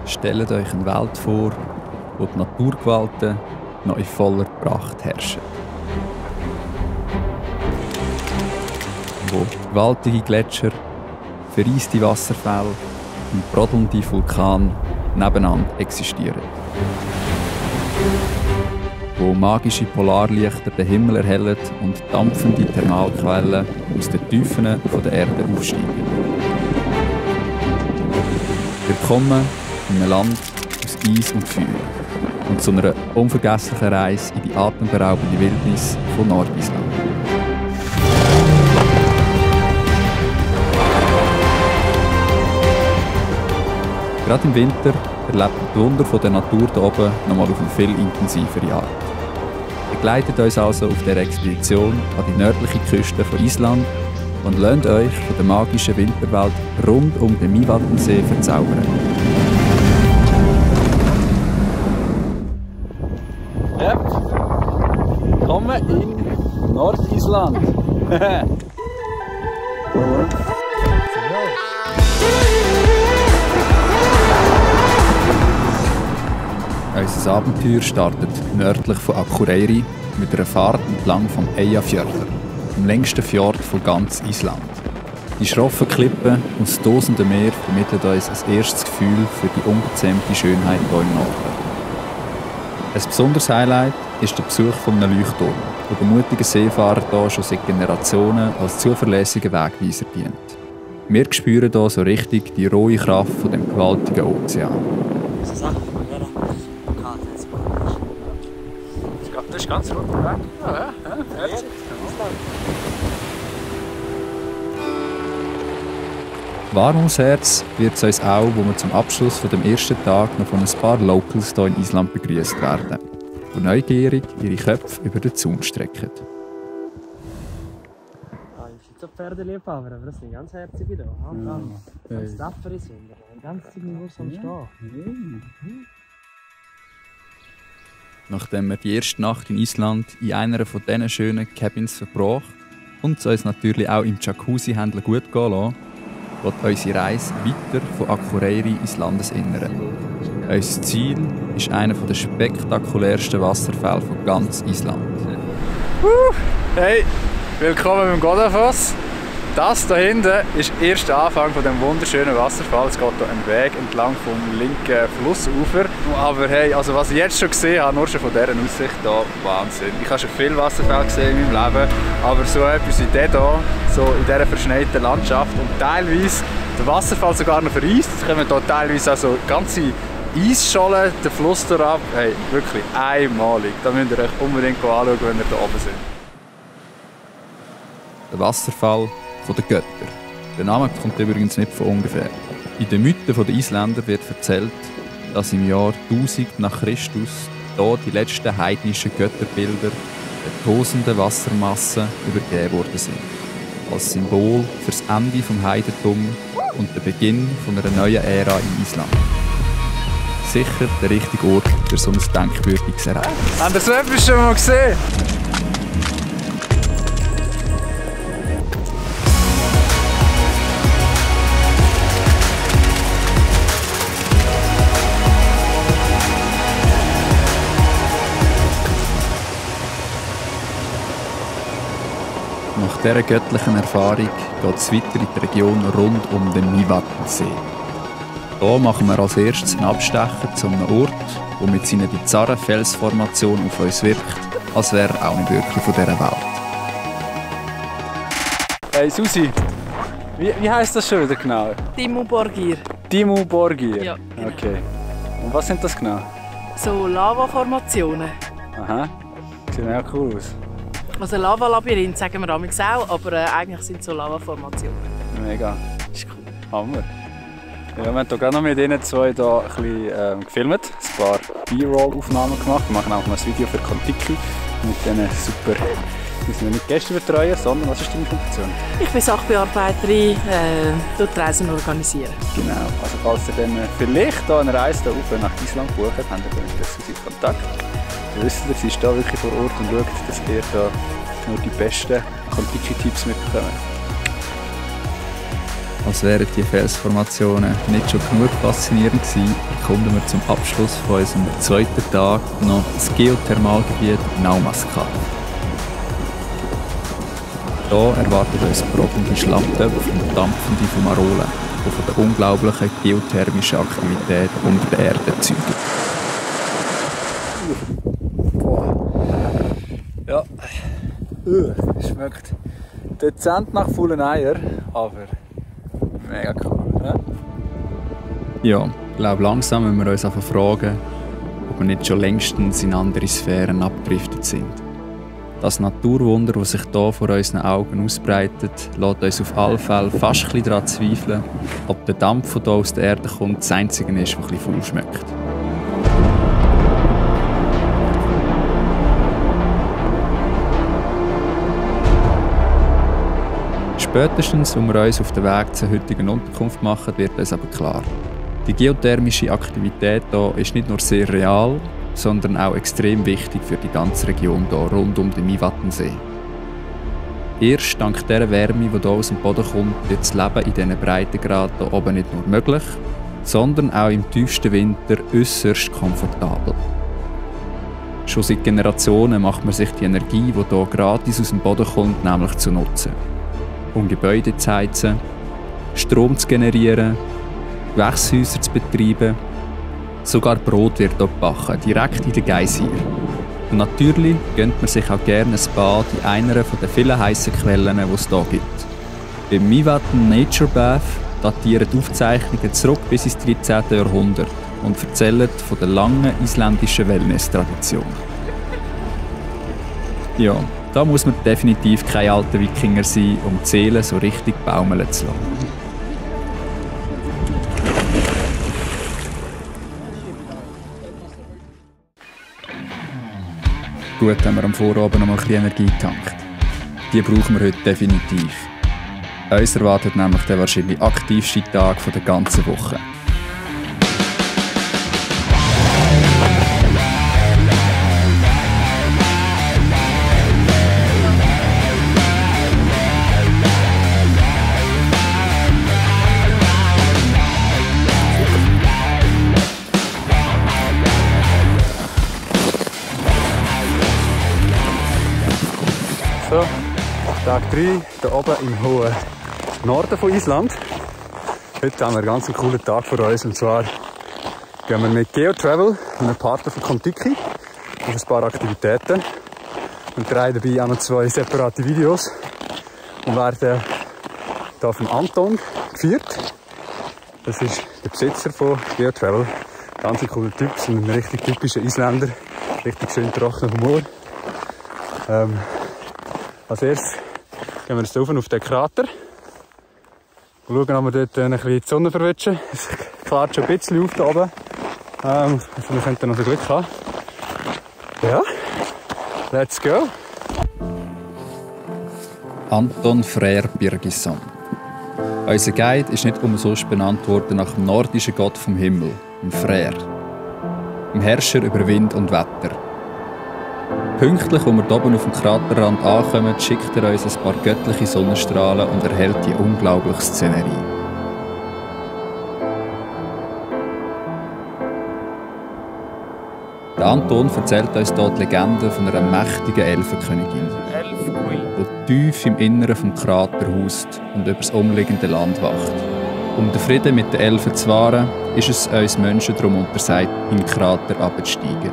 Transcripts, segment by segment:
Stellt euch eine Welt vor, wo die Naturgewalten noch in voller Pracht herrschen. Wo gewaltige Gletscher, vereiste Wasserfälle und brodelnde Vulkane nebeneinander existieren. Wo magische Polarlichter den Himmel erhellen und dampfende Thermalquellen aus den Tiefen der Erde aufsteigen. Willkommen in einem Land aus Eis und Feuer und zu einer unvergesslichen Reise in die atemberaubende Wildnis von Nordisland. Gerade im Winter erlebt man die Wunder der Natur hier oben nochmal auf eine viel intensivere Art. Begleitet uns also auf dieser Expedition an die nördliche Küste von Island und lasst euch von der magischen Winterwelt rund um den Mývatnsee verzaubern. Ja, willkommen in Nordisland. Unser Abenteuer startet nördlich von Akureyri mit einer Fahrt entlang vom Eyjafjörður, dem längsten Fjord von ganz Island. Die schroffen Klippen und das tosende Meer vermitteln uns ein erstes Gefühl für die ungezähmte Schönheit hier im Norden. Ein besonderes Highlight ist der Besuch von einem Leuchtturm, der den mutigen Seefahrern hier schon seit Generationen als zuverlässiger Wegweiser dient. Wir spüren hier so richtig die rohe Kraft von dem gewaltigen Ozean. Das ist ganz gut. Ja. Warm ums Herz wird es uns auch, wo wir zum Abschluss von dem ersten Tag noch von ein paar Locals hier in Island begrüßt werden, die neugierig ihre Köpfe über den Zaun strecken. Ich bin so Pferdeliebhaber, aber das sind ganz herzige da. Ganz tapfere sind, ganz nur so am Stehen. Nachdem wir die erste Nacht in Island in einer von diesen schönen Cabins verbracht und es uns natürlich auch im Jacuzzi gut gehen lassen, wird unsere Reise weiter von Akureyri ins Landesinnere. Unser Ziel ist einer der spektakulärsten Wasserfälle von ganz Island. Hey, willkommen beim Godafoss. Das hier hinten ist der erste Anfang von dem wunderschönen Wasserfall. Es geht hier einen Weg entlang vom linken Flussufer. Aber hey, also was ich jetzt schon gesehen habe, nur schon von dieser Aussicht hier, Wahnsinn. Ich habe schon viele Wasserfälle gesehen in meinem Leben, aber so etwas wie der hier, so in dieser verschneiten Landschaft und teilweise der Wasserfall sogar noch vereist. Es kommen hier teilweise auch so ganze Eisschollen den Fluss herab. Hey, wirklich einmalig. Da müsst ihr euch unbedingt anschauen, wenn ihr hier oben seid. Der Wasserfall der Götter. Der Name kommt übrigens nicht von ungefähr. In den Mythen der Isländer wird erzählt, dass im Jahr 1000 nach Christus hier die letzten heidnischen Götterbilder der tosenden Wassermassen übergeben worden sind. Als Symbol für das Ende des Heidentums und den Beginn einer neuen Ära in Island. Sicher der richtige Ort für so ein denkwürdiges Ereignis. Habt ihr so etwas schon mal gesehen? Nach dieser göttlichen Erfahrung geht es weiter in die Region rund um den Mývatnsee. Hier machen wir als erstes einen Abstecher zu einem Ort, der mit seiner bizarren Felsformation auf uns wirkt, als wäre er auch nicht wirklich von dieser Welt. Hey Susi, wie heisst das schon wieder genau? Dimmu-Borgir. Dimmu-Borgir? Ja, genau. Okay. Und was sind das genau? So Lavaformationen. Aha, sieht auch cool aus. Also Lavalabyrinth sagen wir amigs auch, aber eigentlich sind es so Lavaformationen. Mega. Das ist cool. Hammer. Ja, wir haben hier gerade noch mit Ihnen zwei hier ein bisschen gefilmt, ein paar B-Roll-Aufnahmen gemacht. Wir machen auch noch ein Video für Kontiki mit diesen super, wir sind nicht Gäste betreuen, sondern was ist deine Funktion? Ich bin Sachbearbeiterin, die Reisen organisieren. Genau, also falls ihr dann vielleicht hier eine Reise hier nach Island bucht, habt ihr mit Susi Kontakt. Ihr wisst, sie ist hier wirklich vor Ort und schaut, dass ihr hier nur die besten Kontiki-Tipps mitbekommt. Als wären die Felsformationen nicht schon genug faszinierend gewesen, erkunden wir zum Abschluss von unserem zweiten Tag noch das Geothermalgebiet Naumascar. Hier erwartet uns brodelnde Schlammtöpfe und dampfende Fumarolen, die von der unglaublichen geothermischen Aktivität unter der Erde zeugen. Ja, schmeckt dezent nach faulen Eier, aber mega cool. Ne? Ja, ich glaube, langsam müssen wir uns einfach fragen, ob wir nicht schon längstens in andere Sphären abgedriftet sind. Das Naturwunder, das sich hier vor unseren Augen ausbreitet, lässt uns auf alle Fälle fast ein bisschen daran zweifeln, ob der Dampf, der hier aus der Erde kommt, das Einzige ist, das ein bisschen faul schmeckt. Spätestens, als wir uns auf den Weg zur heutigen Unterkunft machen, wird uns aber klar. Die geothermische Aktivität hier ist nicht nur sehr real, sondern auch extrem wichtig für die ganze Region hier rund um den Mývatnsee. Erst dank der Wärme, die hier aus dem Boden kommt, wird das Leben in diesen Breitengraden hier oben nicht nur möglich, sondern auch im tiefsten Winter äußerst komfortabel. Schon seit Generationen macht man sich die Energie, die hier gratis aus dem Boden kommt, nämlich zu nutzen. Um Gebäude zu heizen, Strom zu generieren, Gewächshäuser zu betreiben, sogar Brot wird hier gebacken, direkt in den Geysir. Und natürlich gönnt man sich auch gerne ein Bad in einer der vielen heissen Quellen, die es hier gibt. Beim Mývatn Nature Bath datieren die Aufzeichnungen zurück bis ins 13. Jahrhundert und erzählen von der langen isländischen Wellness-Tradition. Ja, da muss man definitiv kein alter Wikinger sein, um die Seele so richtig baumeln zu lassen. Gut, haben wir am Vorabend noch mal ein bisschen Energie getankt. Die brauchen wir heute definitiv. Uns erwartet nämlich der wahrscheinlich aktivste Tag der ganzen Woche. So, Tag 3 hier oben im hohen Norden von Island. Heute haben wir einen ganz coolen Tag vor uns. Und zwar gehen wir mit GeoTravel, einem Partner von Contiki, auf ein paar Aktivitäten und drehen dabei auch noch 2 separate Videos und werden hier von Anton geführt. Das ist der Besitzer von GeoTravel. Ganz ein cooler Typ, ein richtig typischer Isländer, richtig schön trockener Humor. Als erstes gehen wir jetzt rauf auf den Krater und schauen, ob wir dort ein bisschen die Sonne verwischen. Es klart schon ein bisschen auf da oben. Also wir könnten noch so Glück haben. Ja, let's go! Anton Freyr Birgisson. Unser Guide ist nicht umsonst benannt worden nach dem nordischen Gott vom Himmel, dem Freyr, dem Herrscher über Wind und Wetter. Pünktlich, als wir hier oben auf dem Kraterrand ankommen, schickt er uns ein paar göttliche Sonnenstrahlen und erhält die unglaubliche Szenerie. Der Anton erzählt uns hier die Legende von einer mächtigen Elfenkönigin, die tief im Inneren des Kraters haust und über das umliegende Land wacht. Um den Frieden mit den Elfen zu wahren, ist es uns Menschen darum untersagt, in den Krater abzusteigen.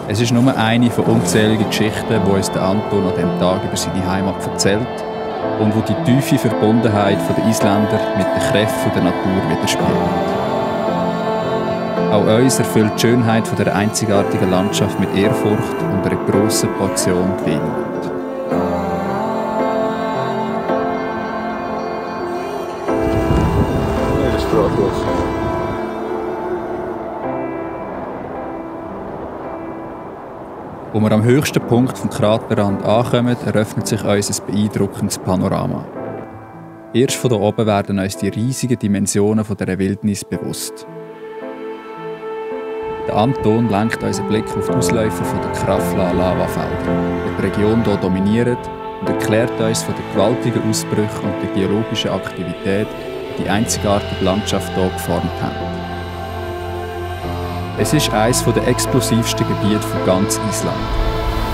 Es ist nur eine von unzähligen Geschichten, die uns der Anton an diesem Tag über seine Heimat erzählt und wo die tiefe Verbundenheit der Isländer mit den Kräften der Natur widerspiegelt. Auch uns erfüllt die Schönheit dieser einzigartigen Landschaft mit Ehrfurcht und einer grossen Portion Demut. Das ist sprachlos. Als wir am höchsten Punkt vom Kraterrand ankommen, eröffnet sich uns ein beeindruckendes Panorama. Erst von hier oben werden uns die riesigen Dimensionen dieser Wildnis bewusst. Der Anton lenkt unseren Blick auf die Ausläufer der Krafla-Lavafelder, die die Region hier dominieren und erklärt uns von den gewaltigen Ausbrüchen und der geologischen Aktivität, die die einzigartige Landschaft hier geformt haben. Es ist eines der explosivsten Gebiete von ganz Island.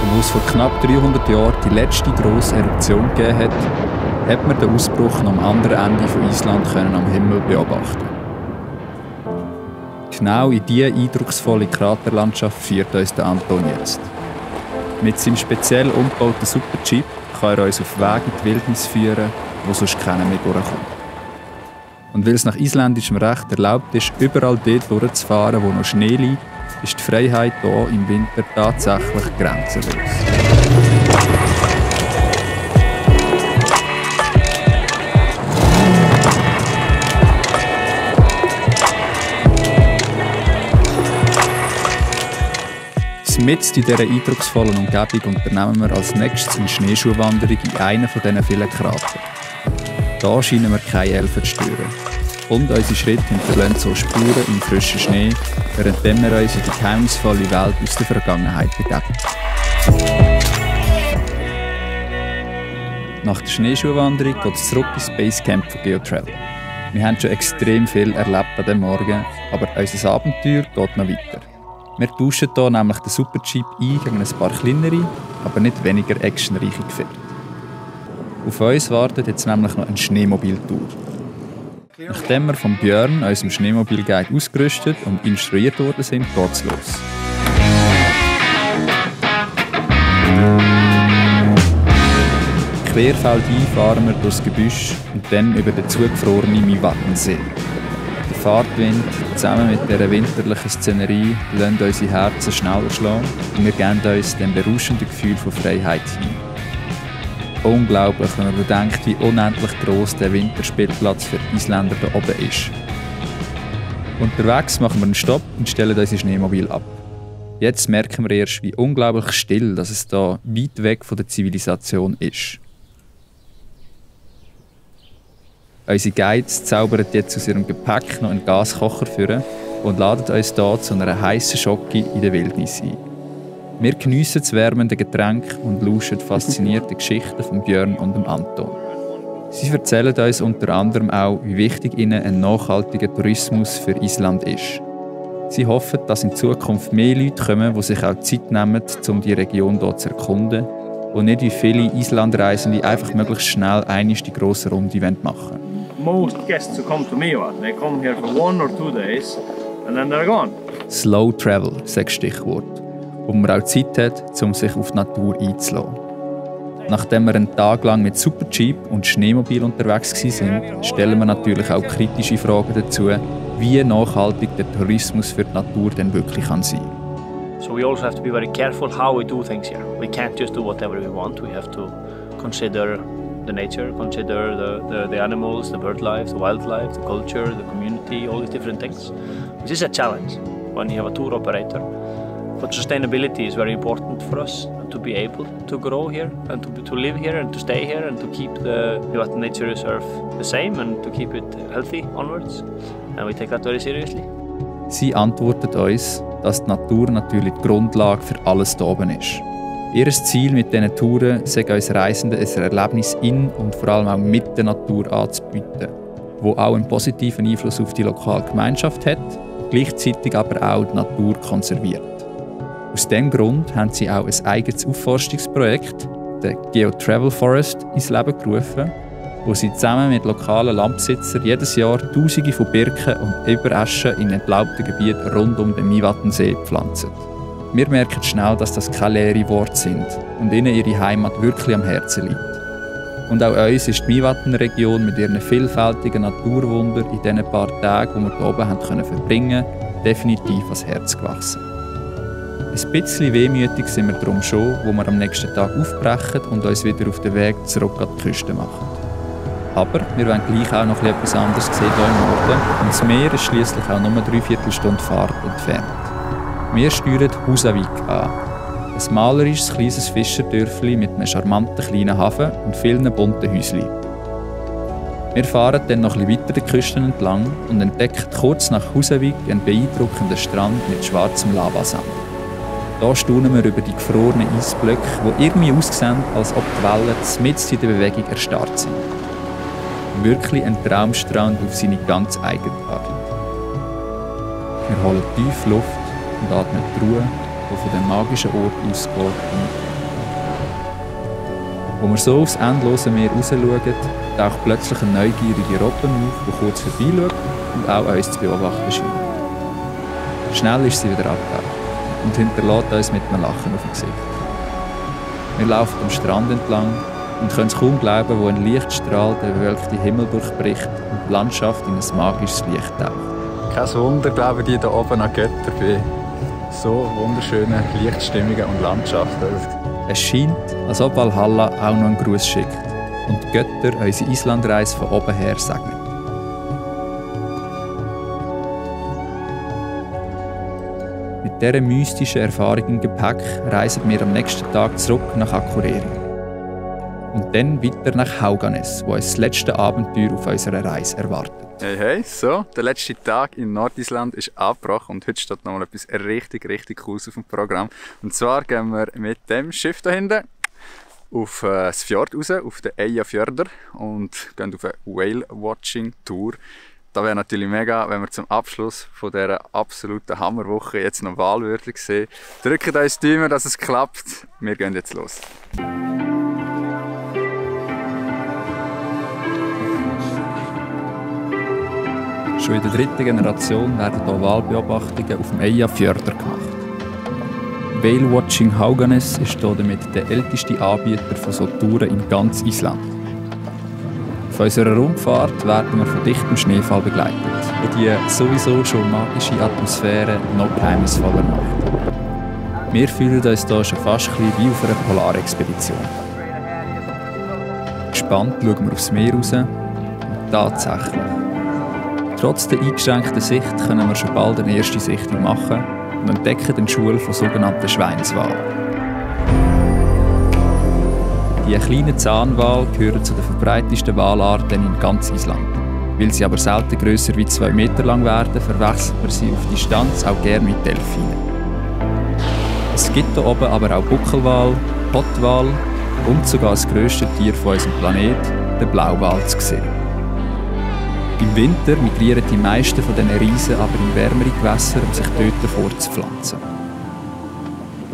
Und wo es vor knapp 300 Jahren die letzte grosse Eruption gegeben hat man den Ausbruch noch am anderen Ende von Island am Himmel beobachten. Genau in diese eindrucksvolle Kraterlandschaft führt uns der Anton jetzt. Mit seinem speziell umgebauten Superjeep kann er uns auf Wege in die Wildnis führen, wo sonst keiner mehr durchkommt. Und weil es nach isländischem Recht erlaubt ist, überall dort durchzufahren, wo noch Schnee liegt, ist die Freiheit hier im Winter tatsächlich grenzenlos. Mitten in dieser eindrucksvollen Umgebung unternehmen wir als nächstes eine Schneeschuhwanderung in einen von diesen vielen Kratern. Hier scheinen wir keine Elfen zu stören. Und unsere Schritte hinterlassen so Spuren im frischen Schnee, während wir uns in die geheimnisvolle Welt aus der Vergangenheit begeben. Nach der Schneeschuhwanderung geht es zurück ins Basecamp von GeoTravel. Wir haben schon extrem viel erlebt an diesem Morgen, aber unser Abenteuer geht noch weiter. Wir tauschen hier nämlich den Superjeep ein gegen ein paar kleinere, aber nicht weniger actionreiche Gefährte. Auf uns wartet jetzt nämlich noch eine Schneemobiltour. Nachdem wir von Björn, unserem Schneemobilguide, ausgerüstet und instruiert worden sind, geht's los. Querfeldein fahren wir durchs Gebüsch und dann über den zugefrorenen Mývatnsee. Der Fahrtwind zusammen mit dieser winterlichen Szenerie lässt unsere Herzen schneller schlagen und wir geben uns dem berauschenden Gefühl von Freiheit hin. Unglaublich, wenn man bedenkt, wie unendlich gross der Winterspielplatz für die Isländer hier oben ist. Unterwegs machen wir einen Stopp und stellen unser Schneemobil ab. Jetzt merken wir erst, wie unglaublich still dass es hier weit weg von der Zivilisation ist. Unsere Guides zaubern jetzt aus ihrem Gepäck noch einen Gaskocher vor und laden uns hier zu einer heissen Schocke in der Wildnis ein. Wir geniessen das wärmende Getränk und lauschen faszinierte Geschichten von Björn und dem Anton. Sie erzählen uns unter anderem auch, wie wichtig ihnen ein nachhaltiger Tourismus für Island ist. Sie hoffen, dass in Zukunft mehr Leute kommen, die sich auch Zeit nehmen, um die Region hier zu erkunden und nicht wie viele Islandreisende einfach möglichst schnell einmal die grosse Runde machen wollen. Most guests who come to Mývatn, they come here for 1 or 2 days and then they're gone. Slow Travel, sagt Stichwort, wo man auch Zeit hat, um sich auf die Natur einzulassen. Nachdem wir einen Tag lang mit Superjeep und Schneemobil unterwegs waren, stellen wir natürlich auch kritische Fragen dazu, wie nachhaltig der Tourismus für die Natur denn wirklich sein kann. So we also have to be very careful how we do things here. We can't just do whatever we want. We have to consider the nature, consider the animals, the bird life, the wildlife, the culture, the community, all these different things. This is a challenge when you have a tour operator. But sustainability is very important for us to be able to grow here and to live here and to stay here and to keep the nature reserve the same and to keep it healthy onwards. And we take that very seriously. Sie antwortet uns, dass die Natur natürlich die Grundlage für alles hier oben ist. Ihr Ziel mit diesen Touren sei uns Reisenden ein Erlebnis in und vor allem auch mit der Natur anzubieten, das auch einen positiven Einfluss auf die lokale Gemeinschaft hat, gleichzeitig aber auch die Natur konserviert. Aus diesem Grund haben sie auch ein eigenes Aufforstungsprojekt, den GeoTravel Forest, ins Leben gerufen, wo sie zusammen mit lokalen Landbesitzern jedes Jahr Tausende von Birken und Ebereschen in entlaubten Gebieten rund um den Mývatnsee pflanzen. Wir merken schnell, dass das keine leeren Worte sind und ihnen ihre Heimat wirklich am Herzen liegt. Und auch uns ist die Mývatn-Region mit ihren vielfältigen Naturwundern in diesen paar Tagen, die wir hier oben verbringen konnten, definitiv ans Herz gewachsen. Ein bisschen wehmütig sind wir darum schon, wo wir am nächsten Tag aufbrechen und uns wieder auf den Weg zurück an die Küste machen. Aber wir wollen gleich auch noch etwas anderes sehen hier im Norden und das Meer ist schliesslich auch nur 3/4 Stunde Fahrt entfernt. Wir steuern Húsavík an. Ein malerisches kleines Fischerdörfli mit einem charmanten kleinen Hafen und vielen bunten Häuschen. Wir fahren dann noch ein bisschen weiter die Küste entlang und entdecken kurz nach Húsavík einen beeindruckenden Strand mit schwarzem Lavasand. Hier staunen wir über die gefrorenen Eisblöcke, die irgendwie aussehen, als ob die Wellen mitten in der Bewegung erstarrt sind. Wirklich ein Traumstrand auf seine ganz eigene Art. Wir holen tief Luft und atmen die Ruhe, die von dem magischen Ort ausgeht, ein. Als wir so aufs endlose Meer rausschauen, taucht plötzlich ein neugieriger Robben auf, der kurz vorbeischaut und auch uns zu beobachten scheint. Schnell ist sie wieder abgetaucht und hinterlässt uns mit einem Lachen auf dem Gesicht. Wir laufen am Strand entlang und können es kaum glauben, wo ein Lichtstrahl den bewölkten Himmel durchbricht und die Landschaft in ein magisches Licht taucht. Kein Wunder, glaube ich, die hier oben an Götter bei so wunderschönen Lichtstimmungen und Landschaften. Es scheint, als ob Valhalla auch noch einen Gruß schickt und die Götter unsere Islandreise von oben her segnen. Mit dieser mystischen Erfahrung im Gepäck reisen wir am nächsten Tag zurück nach Akureyri. Und dann weiter nach Hauganes, wo uns das letzte Abenteuer auf unserer Reise erwartet. Hey, so, der letzte Tag in Nordisland ist abgebrochen und heute steht noch mal etwas richtig Cooles auf dem Programm. Und zwar gehen wir mit dem Schiff da hinten auf das Fjord raus, auf den Eyjafjörður und gehen auf eine Whale-Watching-Tour. Da wäre natürlich mega, wenn wir zum Abschluss von dieser absoluten Hammerwoche jetzt noch Walwürde sehen. Drückt uns die Daumen, dass es klappt. Wir gehen jetzt los. Schon in der dritten Generation werden hier Walbeobachtungen auf dem Eyjafjörður gemacht. Whale Watching Hauganes ist hier damit der älteste Anbieter von so Touren in ganz Island. Auf unserer Rundfahrt werden wir von dichtem Schneefall begleitet, der die sowieso schon magische Atmosphäre noch geheimnisvoller macht. Wir fühlen uns hier schon fast ein bisschen wie auf einer Polarexpedition. Gespannt schauen wir aufs Meer raus und tatsächlich. Trotz der eingeschränkten Sicht können wir schon bald eine erste Sichtung machen und entdecken den Schwul von sogenannten Schweinswalen. Die kleinen Zahnwale gehören zu den verbreitetsten Walarten in ganz Island. Weil sie aber selten grösser wie 2 Meter lang werden, verwechselt man sie auf Distanz auch gerne mit Delfinen. Es gibt hier oben aber auch Buckelwal, Pottwal und sogar das grösste Tier von unserem Planeten, den Blauwal, zu sehen. Im Winter migrieren die meisten von diesen Riesen aber in wärmere Gewässer, um sich dort fortzupflanzen.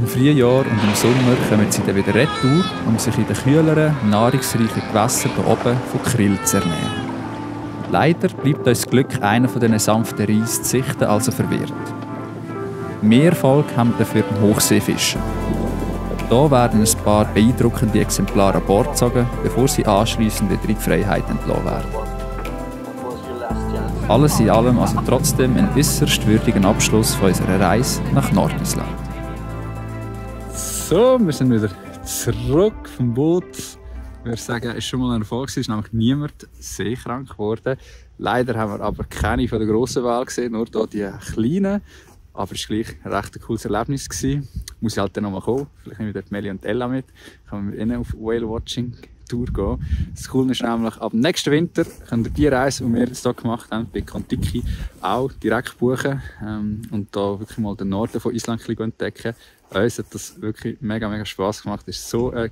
Im Frühjahr und im Sommer kommen sie dann wieder retour, um sich in den kühleren, nahrungsreichen Gewässern hier oben von Krill zu ernähren. Leider bleibt uns Glück, einer von diesen sanften Riesen zu sichten, also verwirrt. Mehr Erfolg haben wir dafür den Hochseefischen. Hier werden ein paar beeindruckende Exemplare an Bord gezogen, bevor sie anschliessend wieder in die Freiheit entlassen werden. Alles in allem also trotzdem ein äußerst würdigen Abschluss von unserer Reise nach Nordisland. So, wir sind wieder zurück vom Boot. Ich würde sagen, es war schon mal ein Erfolg, es ist nämlich niemand seekrank geworden. Leider haben wir aber keine von den grossen Walen gesehen, nur hier die kleinen. Aber es war gleich ein recht cooles Erlebnis. Muss ich halt dann nochmal kommen, vielleicht nehmen wir dort Meli und Ella mit. Können wir mit ihnen auf Whale-Watching Tour gehen. Das Coole ist nämlich, ab dem nächsten Winter könnt ihr die Reise, die wir jetzt hier gemacht haben, bei Kon-Tiki, auch direkt buchen und da wirklich mal den Norden von Island entdecken. Uns hat das wirklich mega Spass gemacht. Es war so eine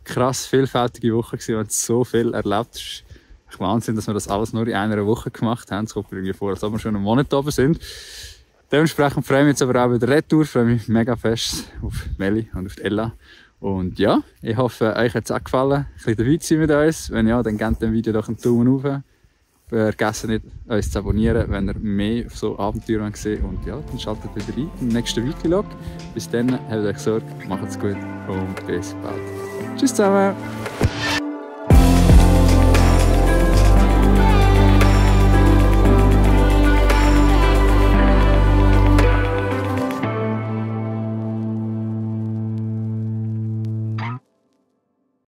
krass vielfältige Woche, wir haben so viel erlebt. Es ist Wahnsinn, dass wir das alles nur in einer Woche gemacht haben. Es kommt mir irgendwie vor, als ob wir schon einen Monat oben sind. Dementsprechend freue ich mich jetzt aber auch wieder retour. Ich freue mich mega fest auf Meli und auf Ella. Und ja, ich hoffe, euch hat es auch gefallen, ein bisschen dabei zu sein mit uns. Wenn ja, dann gebt dem Video doch einen Daumen hoch. Vergesst nicht, uns zu abonnieren, wenn ihr mehr so Abenteuer sehen wollt. Und ja, dann schaltet wieder rein im nächsten Weekly-Log. Bis dann, habt euch Sorge, macht's gut und bis bald. Tschüss zusammen!